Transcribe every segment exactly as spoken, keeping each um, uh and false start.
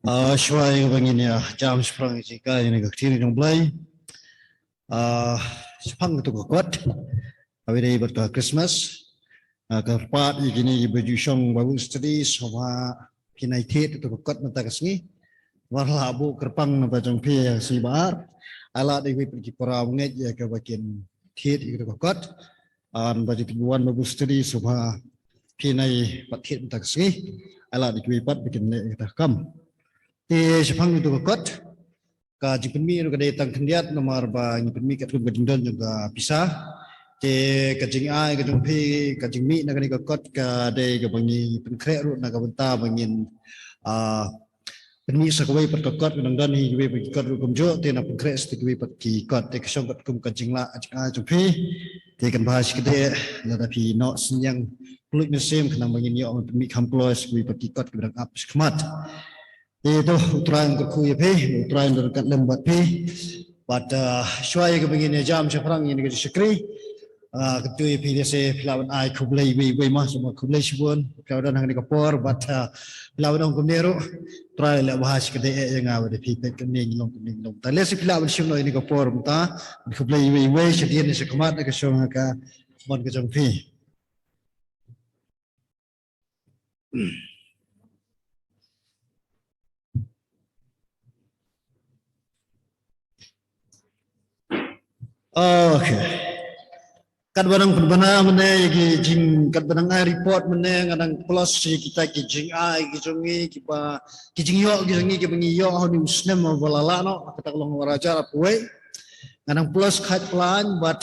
Ah, shuwa ïa kaba ngin ïa jam shaphrang ïa ka jinghikai ïa ka ktien jong U Blei. Ah, shaphang katto ka kot, kaba ïadei bad ka Christmas. Ah, kyrpad ïa kine kiba ju shong Bible study, sngewbha phin ai thied katto ka kot mynta ka sngi. Namar la buh kyrpang na bynta jong phi ïa ka sngi ba ar. Ai lad ïa kiwei pat ki para bangeit ïa kaba kin thied ïa katto ka kot. Ah, namar ba ju pynwan Bible study, sngewbha phin ai pat thied mynta ka sngi. Ai lad ïa kiwei pat ba kin leh ïa kata ka kam. Te shaphang katto ka kot, ka jingpynmih ruh ka dei tang khyndiat namar ba ngi pynmih katkum ka jingdon jong ka pisa. Te ka jingai ka jong phi, ka jingmih na kane ka kot ka dei kaba ngi pynkhreh ruh na ka bynta ba ngin, ah, pynmih sa kawei pat ka kot, ka dang don hi kiwei pat ki kot ruh kumjuh, te nang pynkhreh sa kiwei pat ki kot. Te ka shong katkum ka jinglah jingai jong phi. Te kan bha shikatdei lada phi noh synñiang khlem mynsiem khnang ba ngin ïoh ban pynmih kham kloi sa kiwei pat ki kot kiba dang ap shakhmat. Te to, U Trai un kyrkhu ïa phi, U Trai un ryngkat lem bad phi. Bad, ah, shuwa ïa kaba ngin ïa jam shaphrang ïa kane ka jingshakri, ah, kyntu ïa phi, lehse phi lah ban ai khublei iwei iwei ma, sngewbha khublei shibun phi la don ha kane ka por, bad, ah, phi lah ban ong kumne ruh, U Trai un leh bha shikatdei ïa nga bad ïa phi, peit kumne ngi long, kumne ngi long. Te lehse phi lah ban shim noh ïa kane ka por mynta ban khublei iwei iwei, shadien ne shakhmat, ka shong ha ka mon ka jong phi. Okay. Katba nang pynbna mynne ïa ki jing, katba nang ai report mynne, nga nang plus ïa kita ki jingai ki jong ngi kiba, ki jingïoh ki jong ngi kiba ngi ïoh ha une u snem ba la lah noh, kata ka long ar hajar arphew wei. Nga nang plus khatphra, bad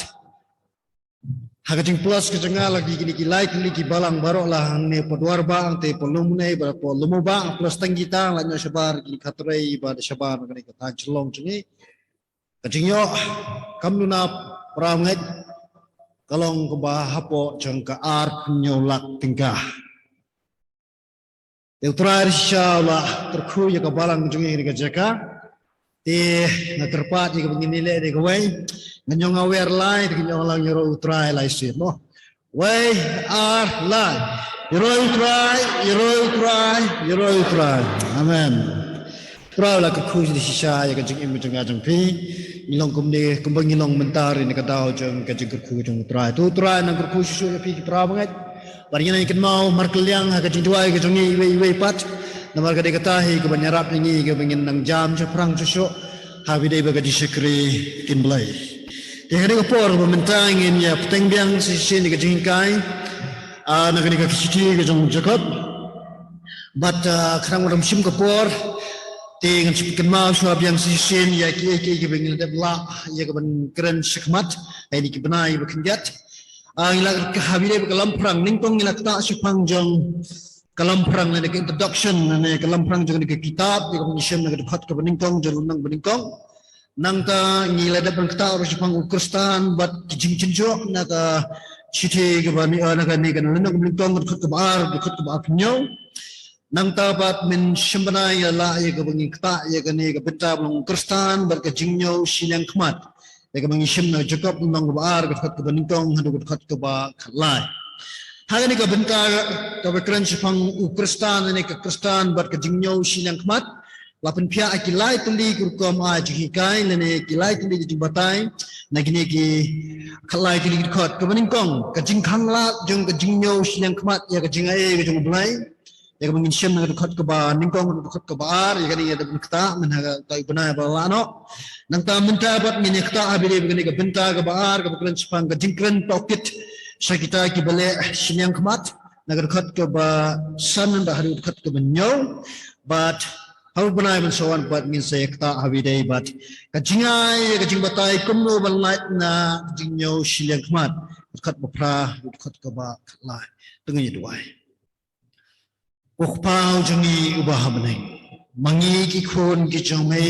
ha ka jingplus ka jong nga la ki, kine ki lai tylli ki balang baroh la hangne Padwar Bah, hangtei Padlongmunei bad Padlongmubah, plus tang kita la ñiah shabar ki khatrei bad shabar kane ka thaiñ Shillong jong ngi. Ka jingïoh kam duna para bangeit ka long kaba hapoh jong ka arphew lak tyngka. Te U Trai shisha u la kyrkhu ïa ka balang jong ngi ha kane ka jaka. Te nga kyrpad ïa kaba ngin ïaleh da kawei. Ngan ïoh nga wer lai, te ngan ïoh lang ïaroh U Trai lai sien mo. Wei, ar, lai. Ïaroh U Trai, ïaroh U Trai, ïaroh U Trai. Amen. U Trai u la kyrkhu shisha ïa ka jingim jong nga jong phi. Ngi long kumne, kumba ngi long mynta ha kane ka daw jong ka jingkyrkhu jong U Trai. To U Trai un nang kyrkhu shisha ïa phi ki para bangeit. Bad ngin nang kynmaw markylliang ha ka jingduwai ka jong ngi iwei iwei pat. Namar ka dei kata hi kaba ïarap ïa ngi kaba ngin nang jam shaphrang shuh shuh ha kaba ïadei bad ka jingshakri ktien Blei. Te ha kane ka por ba mynta ngin ïa bteng biang shisien ïa ka jinghikai, ah, na kane ka shithi ka jong u Jakob. Bad, ah, khnang ba ym shim ka por, te ngan shu pynkynmaw shuwa biang shisien ïa kiei kiei kiba ngi la dep lah ïa ka ban kren shakhmat ha kine ki bnai ba khyndiat. Ah, ngi la, ha kaba ïadei bad ka Lamphrang nyngkong ngi la ktah shaphang jong ka Lamphrang lane ka introduction lane ka Lamphrang jong kane ka kitab, ïa kaba ngi shem na ka dkhot kaba nyngkong jong lynnong ba nyngkong. Nangta ngi la dep ban ktah ruh shaphang u Khristan bad ki jingjynjar na ka shithi kaba nyngkong, na kane ka lynnong ba nyngkong, dkhot kaba ar, dkhot kaba arphew hynñiew. Nangta pat mynshwa bnai ngi la lah ïa kaba ngi ktah ïa kane ka bynta ba long u Khristan bad ka jingñiew shiliang khmat. Ïa kaba ngi shem na Jakob lynnong kaba ar, dkhot kaba nyngkong haduh dkhot kaba khatlai. Ha kane ka bynta kaba kren shaphang u Khristan, lane ka Khristan bad ka jingñiew shiliang khmat, la pynphiah ha ki lai tylli ki rukom ai jinghikai lane ki lai tylli ki jingbatai na kine ki khatlai tylli ki dkhot. Kaba nyngkong, ka jingkhang lad jong ka jingñiew shiliang khmat ïa ka jingai ka jong U Blei. Ïa kaba ngin shem na ka dkhot kaba nyngkong, dkhot kaba ar, ïa kane ïa dep ktah mynta ha ka, ka bnai ba la noh. Nangta mynta pat ngin ïa ktah ha kaba ïadei bad kane ka bynta kaba ar kaba kren shaphang ka jingkren tohkit sha kita kiba leh shiliang khmat, na ka dkhot kaba san haduh dkhot kaba hynñiew. Bad ha u bnai ban sa wan pat ngin sa ïa ktah ha kaba ïadei bad ka jingai, ïa ka jingbatai kumno ban lait na ka jingñiew shiliang khmat, dkhot ba phra, dkhot kaba khatlai. To ngin ïa duwai. Ko Kpa jong ngi uba ha bneng, ma ngi ki khun ki jong me,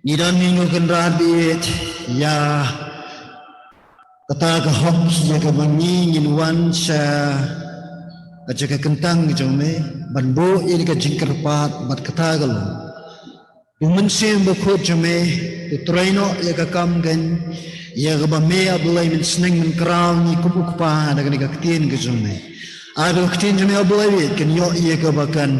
ngi don ngi ïoh kynrad beit ïa kata ka hok ïa kaba ngi ngin wan sha ka jaka kyntang ka jong me ban buh ïa ka jingkyrpad bad kata ka long U Mynsiem Bakhuid jong me u trei noh ïa ka kam kane, ïa kaba me, A Blei, men sneng men kraw ngi kum u kpa da kane ka ktien ka jong me. Ai ba ka ktien jong me, A Blei, kan ïoh ïa kaba kan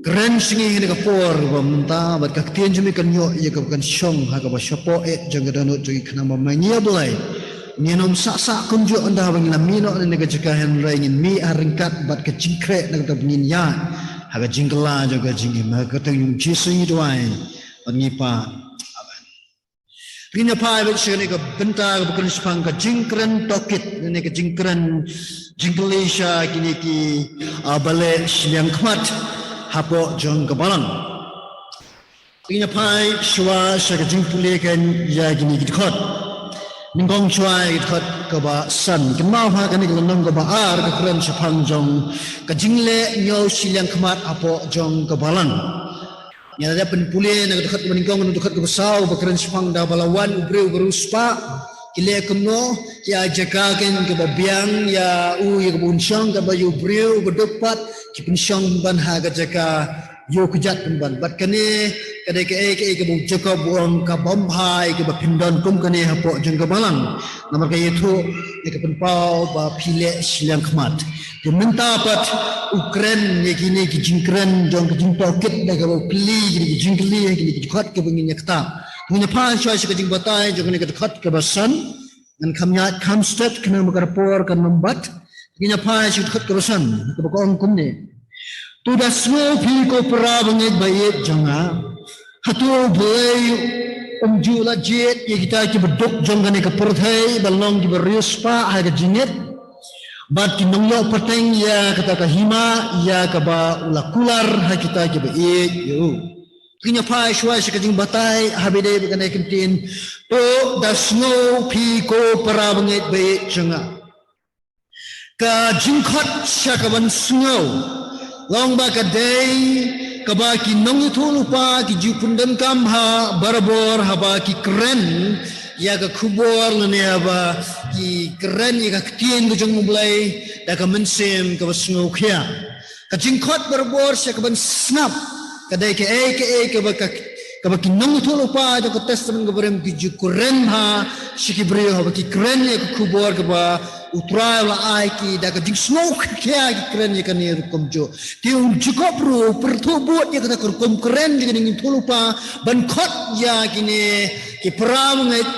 kren sha ngi ha kane ka por ba mynta, bad ka ktien jong me kan ïoh ïa kaba kan shong ha kaba shapoh eh jong ka dohnud jong ngi, khnang ba ma ngi, A Blei, ngin ym sah sah kumjuh ynda ba ngi la mih noh na kane ka jaka, hynrei ngin mih ha ryngkat bad ka jingkhreh na kata ba ngin ïaid ha ka jingkylla jong ka jingim. Ha ka kyrteng jong U Jisu ngi duwai bad ngi pan. Amen. Ngin ïa phai beit sha kane ka bynta kaba kren shaphang ka jingkren tohkit, kane ka jingkren jingkylli sha kine ki, ah, ba leh shiliang khmat hapoh jong ka balang. Ngin ïa phai shuwa sha ka jingpule kan ïa kine ki dkhot. Nyngkong shuwa ïa ki dkhot kaba san. Kynmaw ha kane ka lynnong kaba ar ka kren shaphang jong ka jingleh ñiew shiliang khmat hapoh jong ka balang. Ngi la dep pynpule na ka dkhot kaba nyngkong, na ka dkhot kaba saw, ba kren shaphang da ba la wan u briew uba riewspah, ki leh kumno, ki ai jaka keiñ kaba biang ïa u, ïa kaba un shong, katba ïa u briew uba duk pat ki pynshong pynban ha ka jaka ïew kjat pynban. Bad kane ka dei kaei kaei kaba u Jakob u ong, ka bym bha ïa kaba phim don kum kane hapoh jong ka balang. Namar ka ïathuh ïa ka pynpaw ba phi leh shiliang khmat. Te mynta pat u kren ïa kine ki jingkren jong ka jingtohkit da kaba u kylli kine ki jingkylli ha kine ki dkhot kaba ngin ïa ktah. Ngin ïa phai shuwa sha ka jingbatai jong kane ka dkhot kaba san. Ngan kham ïaid kham stet khnang ba ka por kan ym bat. Ngin ïa phai sha ka dkhot kaba san kaba ka ong kumne. To da sngew phi ko para bangeit ba ïeit jong nga. Hato U Blei um ju la jied ïa kita kiba duk jong kane ka pyrthei ban long kiba riewspah ha ka jingngeit, bad ki nongïoh pateng ïa kata ka hima ïa kaba u la kular ha kita kiba ïeit ïa u? Ngin ïa phai shuwa sha ka jingbatai haba ïadei bad kane ka ktien, to da sngew phi ko para bangeit ba ïeit jong nga. Ka jingkhot sha kaban sngew long ba ka dei kaba ki nongïathuhlypa ki ju pyndonkam ha barabor haba ki kren ïa ka khubor lane haba ki kren ïa ka ktien ka jong U Blei da ka mynsiem kaba sngewkhia. Ka jingkhot barabor sha kaban sngap ka dei kaei kaei kaba ka, kaba ki nongïathuhlypa jong ka Testament kaba rim ki ju kren ha sha ki briew haba ki kren ïa ka khubor kaba U Trai u la ai ki, da ka jingsngewkhia ki kren ïa kane ruh kumjuh. Te u Jakob ruh u pyrthuh bud ïa kata ka rukom kren jong ki nongïathuhlypa ban khot ïa kine ki para bangeit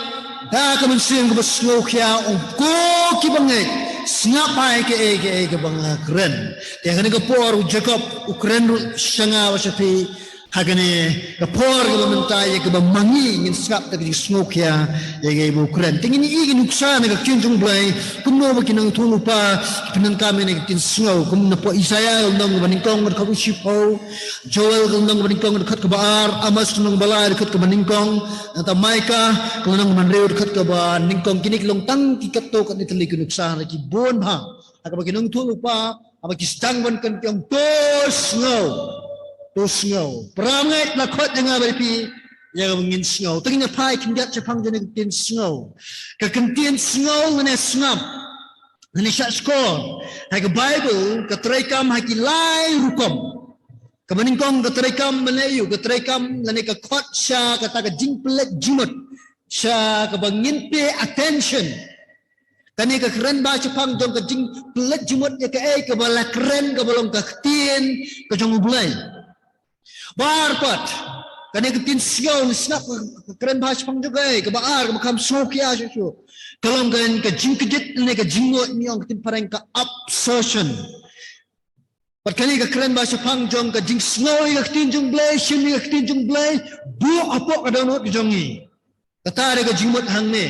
da ka mynsiem kaba sngewkhia, ong, ko kiba ngeit, sngap bha ïa kaei kaei kaba nga kren. Te ha kane ka por u Jakob u kren ruh sha nga bad sha phi ha kane ka por kaba mynta, ïa kaba ma ngi ngin sngap da ka jingsngewkhia ïa kaei ba u kren. Te ngin ïohi ka nuksa na ka ktien jong U Blei kumno ba ki nongïathuhlypa ki pyndonkam ïa kane ka ktien sngew. Kum napoh Isaïah ka lynnong kaba nyngkong ka dkhot kaba shiphew, Joel ka lynnong kaba nyngkong ka dkhot kaba ar, Amos ka lynnong kaba lai ka dkhot kaba nyngkong, nangta Micah ka lynnong kaba hynriew ka dkhot kaba nyngkong. Kine ki long tang ki katto katne tylli ki nuksa, hynrei ki bun bha ha kaba ki nongïathuhlypa haba ki sdang ban kren ki ong, to sngew, to sngew. Para bangeit, la khot ïa nga bad ïa phi ïa kaba ngin sngew. Te ngin ïa phai khyndiat shaphang jong kane ka ktien sngew. Ka ktien sngew lane sngap lane shahshkor ha ka Baibl ka treikam ha ki lai rukom. Kaba nyngkong ka treikam lane ïa ka treikam lane ka khot sha kata ka jingpynleit jingmut, sha kaba ngin pay attention. Kane ka kren bha shaphang jong ka jingpynleit jingmut ïa kaei kaba la kren kaba long ka ktien ka jong U Blei. Ba ar pat, kane ka ktien sngew ne sngap ka kren bha shaphang jong kaei kaba ar kaba kham sngewkhia shuh shuh. Ka long ka, ka jingkjit ne ka jingngud, ngi ong ka ktien phareng ka absorption. Bad kane ka kren bha shaphang jong ka jingsngew ïa ka ktien jong U Blei, shim ïa ka ktien jong U Blei, buh hapoh ka dohnud ka jong ngi. Kata dei ka jingmut hangne.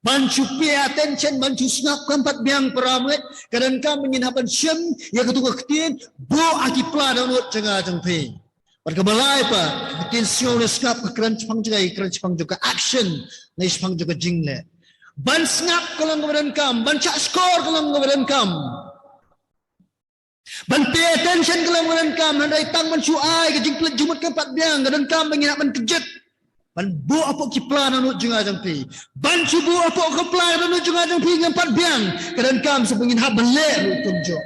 Ban shu pay attention, ban shu sngap khlem pat biang, para bangeit, ka donkam ba ngin hap ban shim ïa katu ka ktien, buh ha ki pla dohnud jong nga jong phi. Bad kaba lai pat, ka ktien sngew ne sngap ka kren shaphang jong kaei? Ka kren shaphang jong ka action, ne shaphang jong ka jingleh. Ban sngap ka long kaba donkam, ban shahshkor ka long kaba donkam. Ban pay attention ka long kaba donkam, hynrei tang ban shu ai ka jingpynleit jingmut khlem pat biang, ka donkam ba ngin hap ban kjit. Ban buh hapoh ki pla dohnud jong nga jong phi. Ban shu buh hapoh ki pla dohnud jong nga jong phi khlem pat biang, ka donkam sa ba ngin hap ban leh ruh kumjuh.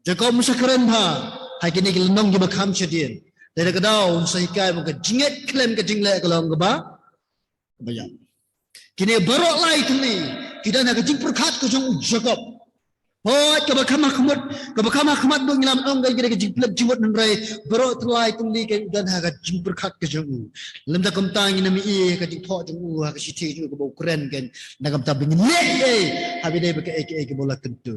Jakob un sa kren bha ha kine ki lynnong kiba kham shadien. Te da kadaw un sa hikai ba ka jingngeit khlem ka jingleh ka long kaba, kaba ïap. Kine baroh lai tylli ki don ha ka jingpyrkhat ka jong u Jakob. Hooid, kaba kham ha khmat, kaba kham ha khmat ba ngi la ong ka dei ka jingpynlip jingmut, hynrei baroh tylli tylli kan don ha ka jingpyrkhat ka jong u. Lymda kumta ngin ym ïohi ka jingthoh jong u ha ka shithi jong u kaba u kren kan. Na kumta ba ngin leh ei ha ba dei ba kaei kaei kaba u la kyntu.